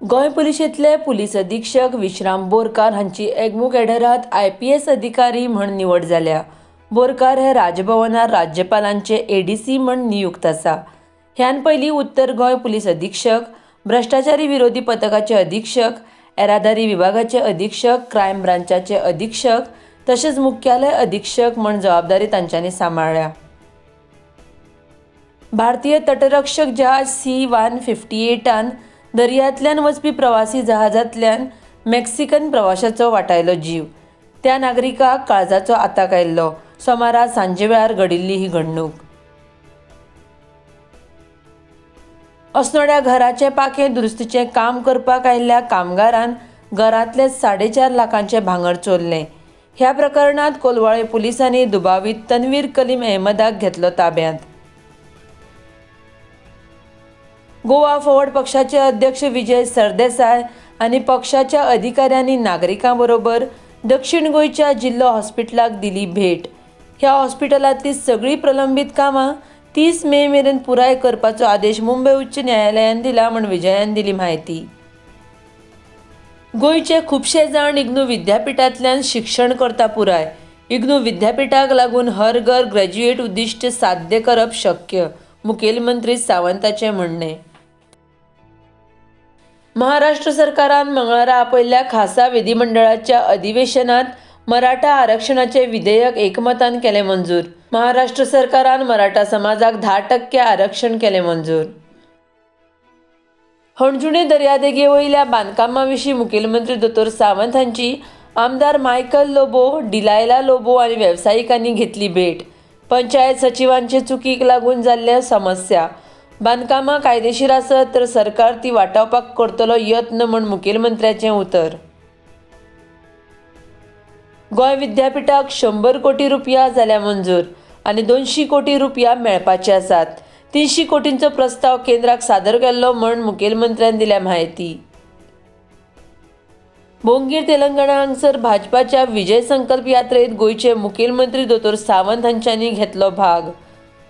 Goa पुलिशेंतले police अधीक्षक विश्राम बोरकार हांची एगमू कॅडरांत IPS अधिकारी म्हण निवड जाल्या. बोरकार हे राजभवनार राज्यपालांचे एडीसी म्हण नियुक्त आसा. ह्यान पयलीं उत्तर गोंय पुलीस अधीक्षक, भ्रश्टाचारी विरोधी पथकाचे अधीक्षक, येरादारी विभागाचे अधीक्षक, क्रायम ब्रांचाचे अधीक्षक तशेंच मुख्यालय अधीक्षक म्हण जबाबदारी तांच्यांनी सांबाळ्ळ्या. भारतीय तटरक्षक जहाज C-158 दर्यांतल्यान वचपी प्रवासी जहाजांतल्यान मेक्सिकन प्रवाशाचो वाटायलो जीव. त्या नागरिकाक काळजाचो आताक आयिल्लो. सोमारा सांजे वेळार घडिल्ली ही घडणूक. अस्नोड्या घराचें पाखें दुरुस्तीचें काम करपाक आयिल्ल्या कामगारान घरांतलें 4.5 लाखांचें भांगर चोरलें. ह्या प्रकरणांत कोलवाळे पुलिसांनी दुबावीत तन्वीर कलीम अहमदाक घेतलो ताब्यांत. गोवा फॉरवर्ड पक्षाचे अध्यक्ष विजय सरदेसाय आनी पक्षाच्या अधिकाऱ्यांनी नागरिकां बरोबर दक्षिण गोंयच्या जिल्लो हॉस्पिटलाक दिली भेट. ह्या हॉस्पिटलांतली सगळीं प्रलंबीत कामां 30 मे मेरेन पुराय करपाचो आदेश मुंबय उच्च न्यायालयान दिला म्हूण विजयान दिली म्हायती. गोंयचे खुबशे जाण इग्नू विद्यापिठांतल्यान शिक्षण करता पुराय. इग्नू विद्यापिठाक लागून हर घर ग्रॅज्युएट उद्दिश्ट साध्य करप शक्य, मुखेलमंत्री सावंताचें म्हणणें. महाराष्ट्र सरकारान मंगळारा आपयल्ल्या खासा विधिमंडळाच्या अधिवेशनात मराठा आरक्षणाचे विधेयक एकमतान केलें मंजूर. महाराष्ट्र सरकारान मराठा समाजाक 10% आरक्षण केलें मंजूर. हणजुणे दर्यादेगे वयल्या बांदकामा विशीं मुखेलमंत्री दोतोर सावंत हांची आमदार मायकल लोबो, डिलायला लोबो आनी वेवसायिकांनी घेतली भेट. पंचायत सचिवांचे चुकीक लागून जाल्ल्या समस्या, बांदकामां कायदेशीर आसत तर सरकार ती वाटावपाक करतलो यत्न म्हूण मुखेलमंत्र्याचें उतर. गोंय विद्यापिठाक 100 कोटी रुपया जाल्या मंजूर आनी 200 कोटी रुपया मेळपाचे आसात. 300 कोटींचो प्रस्ताव केंद्राक सादर केल्लो म्हूण मुखेलमंत्र्यान दिल्या म्हायती. भोंगीर तेलंगणा हांगसर भाजपाच्या विजय संकल्प यात्रेत गोंयचे मुखेलमंत्री दोतोर सावंत हांच्यांनी घेतलो भाग.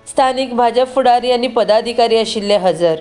स्थानीक भाजप फुडारी आनी पदाधिकारी आशिल्ले हजर.